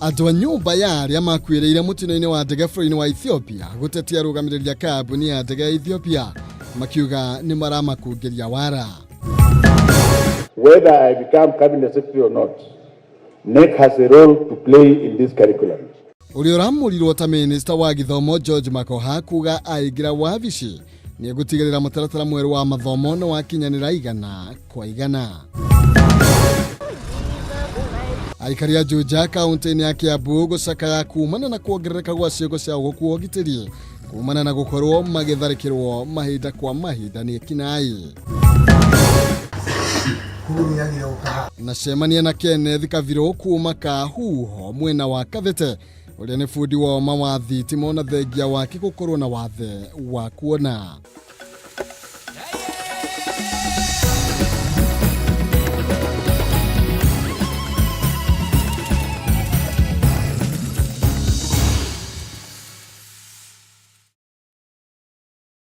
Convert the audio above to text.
Andũ a nyũmba ya arĩa makuĩrĩire mũtino-inĩ wa ndege bũrũri-inĩ wa Ethiopia gũtetia arũgamĩrĩri a kambuni ya ndege ya Ethiopia makiuga nĩ maramakungĩria wara. Whether I become cabinet secretary or not, KNEC has a role to play in this curriculum. Ũrĩa ũramũrirwo ta minista wa gĩthomo George Makoha kuga aingĩra wabici nĩ egũtigĩrĩra mũtaratara mwerũ wa mathomo nĩ wakinyanĩra igana kwa igana. Aikari a Juja kaunti-inĩ ya Kiambu gũcakaya kumana na kuongerereka gwa ciĩko cia ũgũku wa ũgitĩri kumana na gũkorwo magĩtharĩkĩrwo mahinda kwa mahinda nĩ ekinaĩ. Na cemania na Kenneth Kavirũ kuma Kahuho mwena wa Kathete ũrĩa nĩ bundi wa ũma wa thitima ona thengia wake gũkorwo na wathe wa kuona.